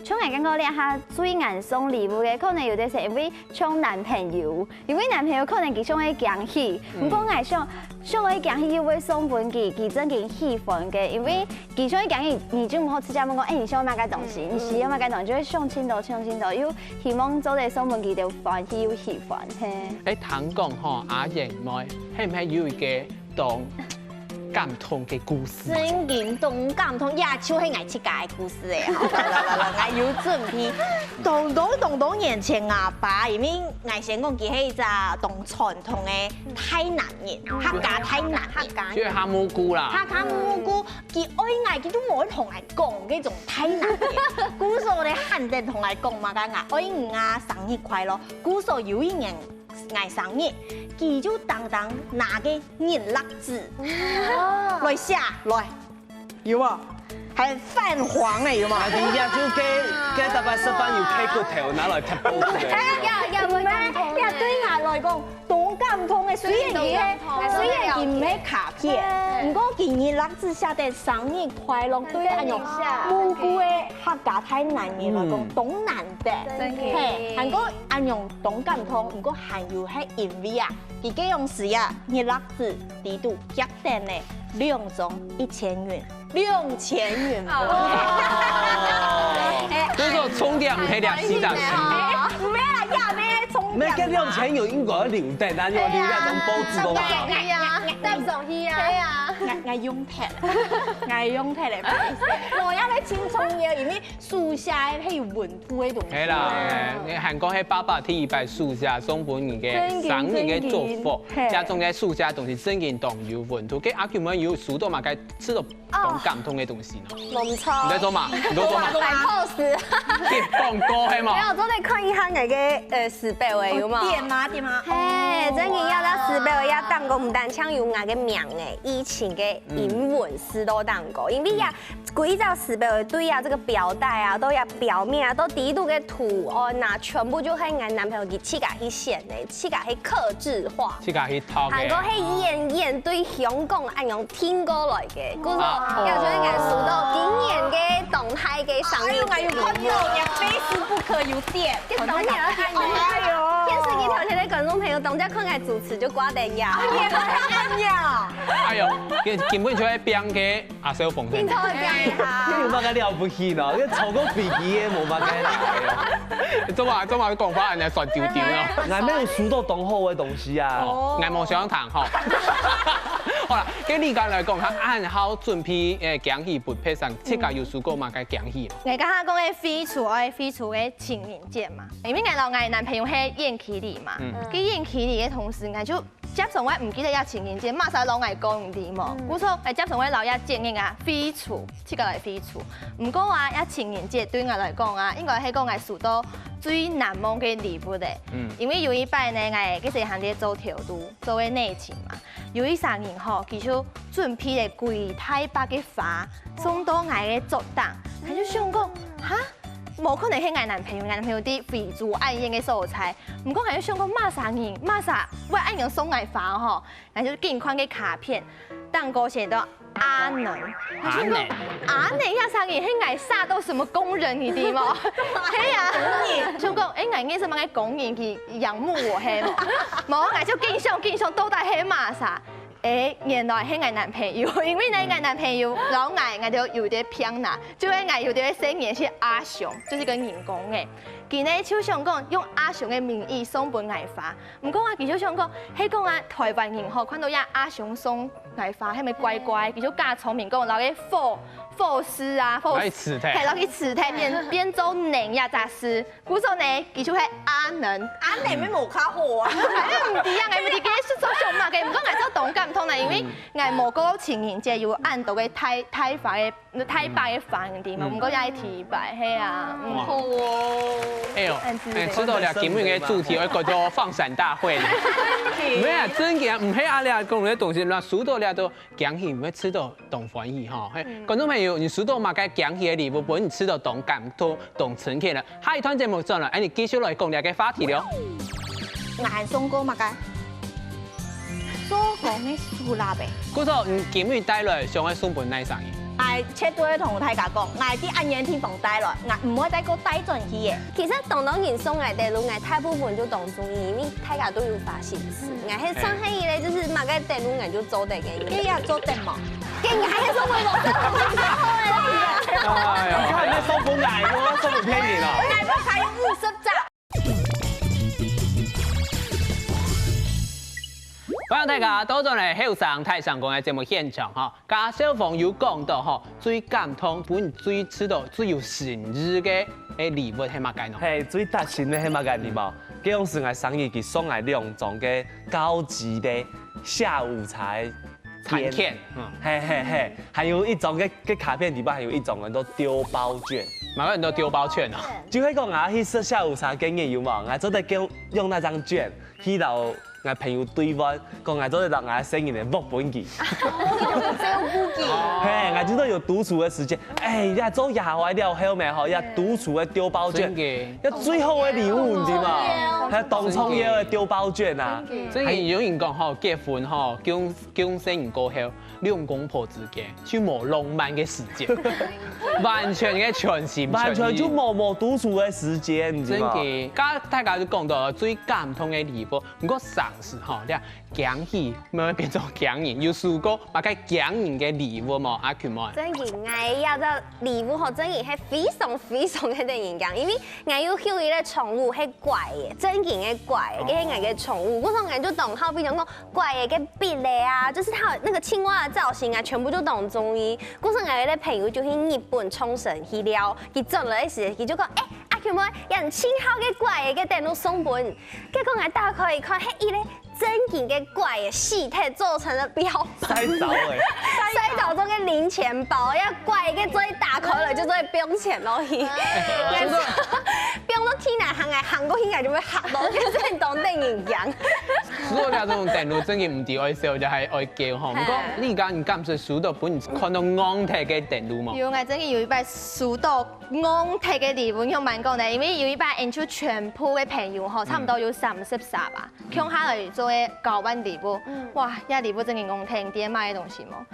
像𠊎感覺這下最難送禮物个，可能有兜係因為像男朋友， 因為男朋友可能佢想愛驚喜，毋過𠊎想，想愛驚喜又會送分佢，佢正經喜歡个，因為佢想愛驚喜，你就毋好直接問講，欸，你想要麼个東西，你需要麼个東西，就會想盡多，想盡多，又希望做得送分佢兜歡喜又喜歡，係。欸，聽講吼，阿燕妹，係毋係有一個當感動个故事？正經當感動，也就係𠊎自家个故事欸。𠊎有準備，當多當多年前啊，爸，因為 𠊎先講，佢係一隻當傳統个大男人，客家大男人。就係哈木姑啦。客家木姑，佢愛𠊎，佢就無同𠊎講，該種大男人。故所咧，喊等同𠊎講嘛，講𠊎愛你啊，生日快樂。故所有一年𠊎生日，佢就當當拿个日曆紙來寫，來， 有無？還泛黃呢，有無？啊，你呀，就該該打扮十分有K骨頭，拿來貼報紙的。呀呀，會感動欸。呀，對𠊎來講，當感動欸。雖然佢係，雖然佢毋係卡片，毋過佢日曆紙寫得生日快樂，對恁樣無辜个客家大男人來講，當難得。真的。係，還過恁樣當感動，毋過還有係因為啊，佢該樣時啊，日曆紙底肚夾等呢，兩張一千元。 兩千元。所以說充電毋係兩千塊。毋係啦，也毋係充電。該兩千元應該留等，但係留這種報紙个話。哎呀，帶上去啊。對啊。𠊎，𠊎用忒，𠊎用忒咧。無，也係盡重要，因為書寫係有溫度个東西。係啦，你還講係爸爸第一擺書寫送分你个生日个祝福，正經，正經。係。這種个書寫个東西正經當有溫度。該阿舅們有收到嘛？該收到 當感動个東西呢？無錯。你在做嘛？你在做嘛？擺pose。去放歌係嘛？沒有，做得看一下𠊎个，呃，手錶欸，有無？點啊，點啊。嘿，正經要到手錶也當過，毋單淨有𠊎个名欸，以前个英文字都當過，因為呀，規隻手錶對呀，這個錶帶啊，到呀錶面啊，到底肚个圖案啊，全部就係𠊎男朋友佢自家去選个，自家去客製化。 自家去淘个。還過係遠遠對香港恁樣訂過來个，故所有時候𠊎收到今年个當大个生日禮物。哎喲，哎喲，看到你Facebook有點，當然，哎喲，電視機頭前个觀眾朋友，當下看𠊎主持就掛燈呀。哎呀，哎喲，根根本就係變个 阿小鳳，你頭一下。你有麼个了不起呢？你超過飛機个無麼个啦。做麼做麼講話恁樣酸溜溜呢？𠊎沒有收到當好个東西啊。哦，𠊎無想談吼。好啦，跟你剛來講，佢恁好準備，誒，驚喜分別人，自家有收過麼个驚喜無？𠊎剛剛講个飛出，愛飛出个情人節嘛，因為𠊎摎𠊎男朋友係遠距離嘛，嗯。佢遠距離个同時，𠊎就 接上𠊎毋記得這情人節，麼儕摎𠊎講你知無？嗯。故所，𠊎接上𠊎摎這節日啊，飛出，自家來飛出。毋過啊，這情人節對𠊎來講啊，應該係講𠊎收到最難忘个禮物咧。嗯。因為有一擺呢，𠊎該時還在做頭路，做个內勤嘛，有一儕人吼，佢就準備了幾大把个花，送到𠊎个桌頂，𠊎就想講，哈？ 無可能係𠊎男朋友，𠊎男朋友在非洲恁遠个所在。毋過𠊎就想講，麼儕人，麼儕會恁樣送𠊎花吼，𠊎就緊看个卡片，頂高寫到阿能。阿能。阿能這儕人係𠊎寫到什麼工人，你知無？係啊，就講，誒，𠊎認識麼个工人去仰慕我係無？無，𠊎就緊想緊想，到底係麼儕？ 誒，原來係𠊎男朋友，因為呢，𠊎男朋友摎𠊎，𠊎兜有點偏啦，就係𠊎有點个生日係阿雄，就係个人工个。佢呢就想講用阿雄个名義送分𠊎花，毋過啊，佢就想講，係講啊，台灣人吼，看到這阿雄送𠊎花，係毋係怪怪？佢就假聰明講，摎个火，火字啊，火，摎佢辭退。係，摎佢辭退，變，變做能這隻字。 故所呢，佢就係阿能。阿能乜無較好啊？𠊎毋知啊，𠊎毋知佢係做想麼个，毋過𠊎就當感動啦，因為𠊎無過情人節有恁多个大，大花个，大把个花，你知無？毋過也係第一擺，係啊，嗯。好哦。哎呦，哎，知道了，今日个主題愛改做放閃大會呢。無啊，正經啊，毋係啊，你講个東西，若收到了都驚喜，毋會知道當歡喜吼。嘿，觀眾朋友，你收到麼个驚喜个禮物，分你知道當感動、當親切了？下一段節目轉來，哎，你繼續來講這个話題了。𠊎送過麼个？做工个手laptop。故所，你今日帶來想愛送分哪儕人？ 𠊎絕對會同大家講，𠊎在恁遠地方帶來，𠊎毋會再過帶轉去个。其實當多人送𠊎等路，𠊎大部分就當中意，因為大家都有花心思。𠊎係算係一個，就是麼个等路𠊎就做得个人。你也做得嘛？跟𠊎還係送我無做，我做好个啦。哎呦，你看，你送分𠊎，我送分別人哦。𠊎都還有五十張。 歡迎大家倒轉來後生大聲公个節目現場吼，頭先小鳳有講到吼，最感動、分人最知道、最有誠意个，誒，禮物係麼个呢？嘿，最貼心个係麼个，你知無？該樣時𠊎生日佢送𠊎兩張个高級个下午茶个餐券，嗯。嘿嘿嘿，還有一張个，个卡片裡背還有一張很多丟包券。麼个很多丟包券啊？就係講啊，去食下午茶該日有無？𠊎做得用，用那張券去摎 𠊎朋友對換，講𠊎做得摎𠊎細人仔屋分佢。照顧佢。嘿，𠊎知道有獨處个時間，哎呀，做夜壞了後面吼，要獨處个丟包券，真个。要最好个禮物，你知無？還有當重要个丟包券啊。真个有人講吼，結婚吼，結婚，結婚生人過後，兩公婆之間就無浪漫个時間，完全个全心全意。完全就無，無獨處个時間，你知無？真个，剛剛大家都講到最感動个禮物， 毋過常時吼，這驚喜會變做驚人，有收過麼个驚人个禮物無？阿群妹。真个，𠊎這隻禮物吼，真个係非常非常个得人驚，因為𠊎有養一隻寵物係怪个，真个个怪个，該係𠊎个寵物。故所𠊎就當好，比如講怪个个筆个啊，就是佢个那個青蛙的造型啊，全部就當中意。故所𠊎有一個朋友就去日本沖繩去尞，佢轉來个時，佢就講，欸，阿群妹，這你盡好个怪个个等路送分你。 結果𠊎打開一看，係一個真个个怪个，死忒做成个表。曬著个。曬著做个零錢包，這怪个做得打開來就做得放錢落去。哎，真个。放到天來行來行過去，𠊎就會嚇到，就係當得人驚。收到這種等路，真个毋知愛笑還係愛噭吼。毋過，嘿。你講你敢係收到分你看到戇忒个等路無？有，𠊎真个有一擺收到戇忒个禮物，仰般講呢？因為有一擺，𠊎就全部个朋友吼，差毋多有三十儕吧。 共下來做个交換禮物。嗯。哇，這禮物真个戇忒，你知係麼个東西無？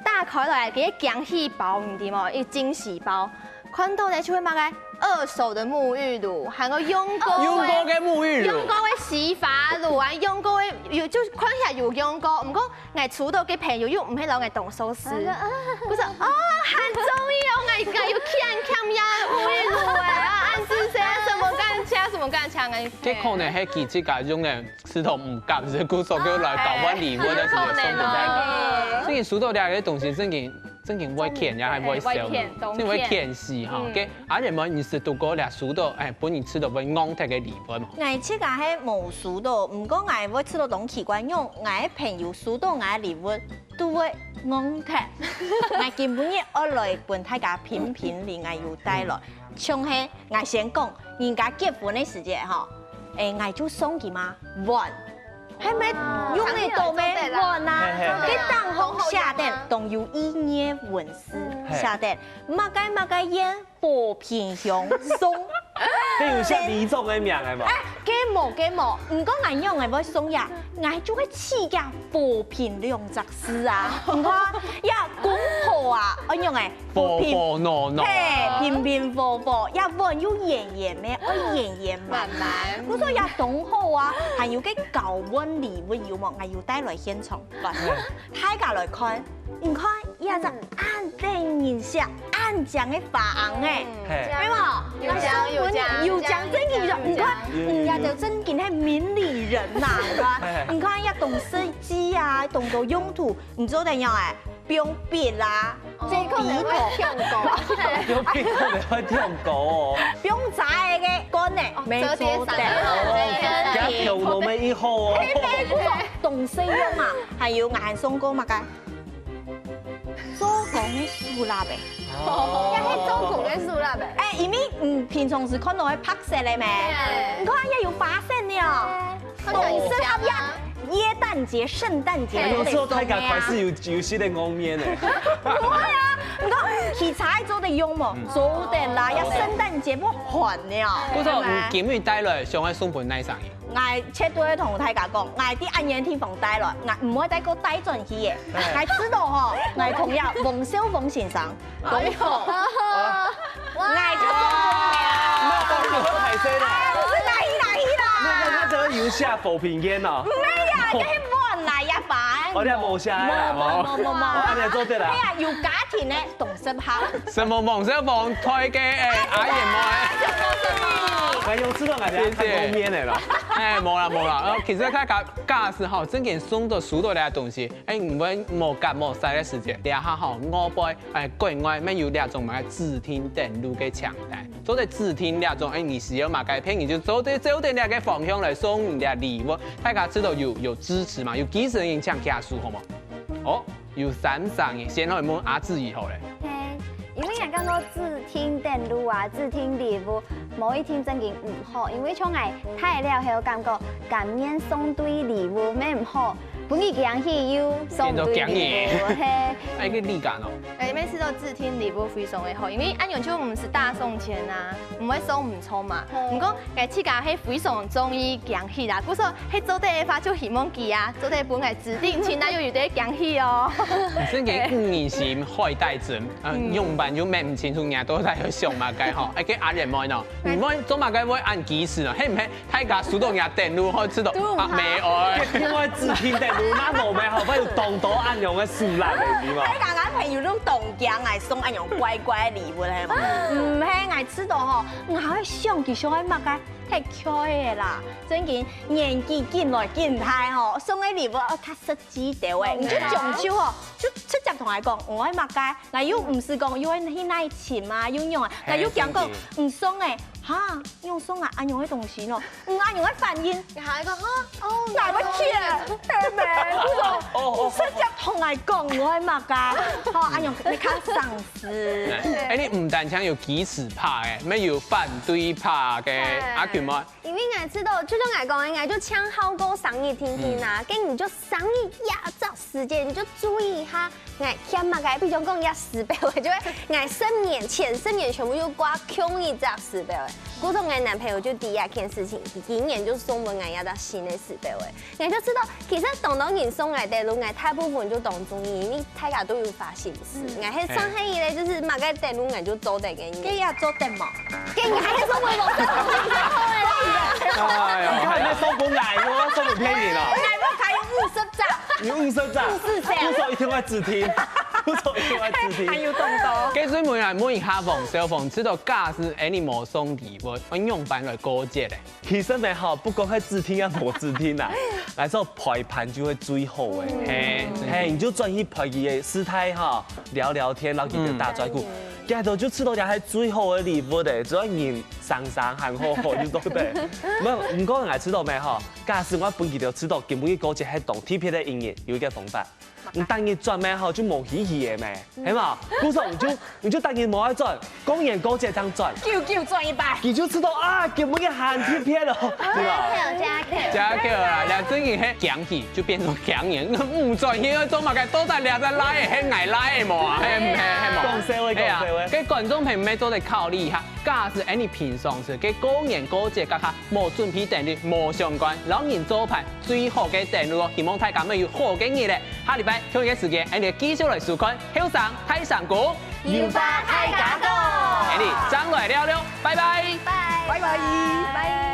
打開來，佢个驚喜包，你知無？一驚喜包，看到呢就係麼个二手的沐浴乳，還有用過个，用過个沐浴乳。用過个洗髮乳啊，用過个，有，就看起來有用過，毋過𠊎收到个朋友又毋係摎𠊎當熟識。啊，啊。故所，哦，還中意哦，𠊎，𠊎有欠，欠這沐浴乳欸，啊，恁仔細啊，什麼感覺，什麼感覺，𠊎，這可能係佢自家用个 係都毋敢，係故所就來交換禮物，哦，但是也送不出。哎，有可能哦。所以收到這個東西，真个，真个會譴，也還會笑，會譴，當譴。真个會譴死哈。嗯。OK，阿姐們，你係讀過這收到，哎，分你試到會戇忒个禮物無？𠊎自家係無收到，毋過𠊎會試到當奇怪，因為𠊎个朋友收到𠊎个禮物都會戇忒。𠊎今晡日愛來分大家評評理，𠊎有帶來，像係 𠊎先講，人家結婚个時節吼，欸，𠊎就送佢嘛碗，係無？用得到咩？碗啊，嘿，嘿，嘿。該頂項寫等，當有意義个文字，嗯。寫等，麼个麼个宴和平相送。該有寫禮俗个名个無？欸，該無，該無，毋過𠊎仰會會送呀，𠊎就會試佢和平兩隻字啊。你看，呀，公婆啊，愛仰會？ 和和鬧鬧啊。嘿，平平和和，這碗又圓圓个，愛圓圓滿滿。滿滿。故所也當好啊，還有該交換禮物有無？𠊎有帶來現場，來，大家來看，你看，這隻恁得人惜、恁靚个花紅欸，嘿。對無？有獎，有獎，有獎，真个有獎，你看，嗯，這就真个係明理人吶，你看，你看，這當設計啊，當多用途，你做得仰欸？ 放筆啦，哦。做筆筒。有鼻孔的會跳高哦。放茶个个罐呢，哦，沒錯的。折疊傘啊，哦，對，對，對。這跳高沒一號哦。嘿，嘿，不錯，懂使用啊。還有𠊎還送過麼个？做工个手蠟欸。也係做工个手蠟欸。欸，因為嗯，平常時看到个白色个咩？對。你看也有花色呢。看起來有香啊。聖誕節、聖誕節，有時候大家開始有有些个畫面呢。不會啊，你看其他做得用無？做得啦，要聖誕節不換呢。不錯，嗯，今日帶來想愛送分哪儕人？ 𠊎絕對會同大家講，𠊎在恁遠地方帶來，𠊎毋會再過帶轉去个。𠊎知道吼，𠊎同樣黃少峰先生，講好，𠊎就送分你啊。那當然會歹勢啦。哎，不是哪裡哪裡啦。那那那這個有下否評言哦。沒有，這是亂來呀，煩。哦，你還無下來啦，無無無無。哦，恁樣做得啦。哎呀，有家庭呢，懂 十趴。什麼黃少峰推个，欸，阿燕妹。哎，有知道大家看方面的了。欸，無啦無啦，呃，其實大家假使吼，正經送到收到這東西，欸，毋會無隔無曬个時節，這下吼，外背，欸，國外乜有這種麼个指定登錄个清單，做得指定這種，欸，你需要麼个片，你就做得照等這个方向來送你个禮物。大家知道有有支持嘛？有幾十人請家屬，好無？哦， 有三儕人，先來問阿志怡好了。嘿，因為𠊎感覺指定登錄啊，指定禮物，無一定正經毋好，因為像𠊎大了後感覺，甘願送對禮物乜毋好，分佢驚喜又送對禮物，變做驚喜。嘿。哎，个理解哦。哎，每次都指定禮物非常的好，因為恁樣就毋使大送錢啊，毋會送毋著嘛。嗯。毋過，𠊎自家係非常中意驚喜啦，故所係做得个話，就希望佢啊，做得分𠊎 指定清單又有得驚喜哦。真个有疑心害大陣，呃，嗯。樣般就問毋清楚，人家到底有想麼个吼。哎，个阿蓮妹喏，嗯。你會做麼个會恁機智呢？係毋係大家收到人家登錄，好知道啊，都有哈。沒有。另外指定登錄，那我們好不好有當多恁樣个事啦，你知道嗎？大家男朋友都當驚，哎，送恁樣乖乖的禮物，係嗎？毋係，哎，知道吼，𠊎會想佢想愛麼个，太可愛啦。真个年紀緊來緊大吼，送个禮物愛較實 記得欸，你就將就哦，就直接同𠊎講，𠊎愛麼个，𠊎又毋使講又愛去哪尋啊，又仰啊，𠊎又驚講毋送欸，哈，仰送啊，恁樣个東西喏，嗯，恁樣个反應，你還講哈，哦，𠊎會譴，係無？哦，哦，哦。你直接同𠊎講，𠊎愛麼个，吼，恁樣你較省事。哎，你毋單淨有支持派欸，乜有反對派个，哎。阿群妹。 因為𠊎知道，就像𠊎講个，𠊎就淨好過生日定定啊，嗯。該你就生日這隻時間，你就注意一下，𠊎欠麼个，比如講這時標，就會𠊎十年、前十年全部就掛共一隻時標欸。故所𠊎男朋友就第一件事情，第一年就送分𠊎一隻新个時標欸。 𠊎就知道，其實當多人送𠊎个禮物，𠊎大部分就當中意，因為大家都有花心思。嗯。𠊎係算係一個，就是麼个禮物𠊎就做得个人。該也做得嘛。該你還係送分𠊎，哎呀，你看，你送分𠊎，又送分別人了。𠊎屋下有五十隻。有五十隻？五十隻。不錯，一定會指定。不錯，一定會指定。還有當多。該所以問啊，問一下黃少峰，知道假使恁樣無送禮物，愛仰般來過節咧？ 其實呢，吼，不管係指定也無指定啊，來說陪伴就會最好欸。嗯。嘿，嘿，你就專心陪佢个時態吼，聊聊天，然後佢就打嘴鼓。嗯。這下就知道這係最好个禮物欸，只要人生生還好好就對了。無，毋過𠊎知道無吼，假使𠊎分佢兜知道今晡日過節係當特別个一日，有一個方法。 你逐日轉咩吼，就無意義个咩，係嘛？故所你就你就逐日無愛轉，過年過節正轉。久久轉一擺。佢就知道啊，今晡日還特別咯，對吧？加扣，加扣。加扣啦，這真个係驚喜就變成驚人，毋轉去愛做麼个？到底這隻倈仔係𠊎倈仔無啊？係毋係？係無？講笑話，係啊，講笑話。該觀眾朋友乜做得考慮一下，假使恁樣平常時个過年過節，該下 無準備等你無相關，摎人做伴最好个等路哦，希望大家乜有好个日仔。下禮拜同一個時間，𠊎兜繼續來收看《後生大聲公》，有話大家講。𠊎兜正來尞尞，拜拜。拜拜。拜拜。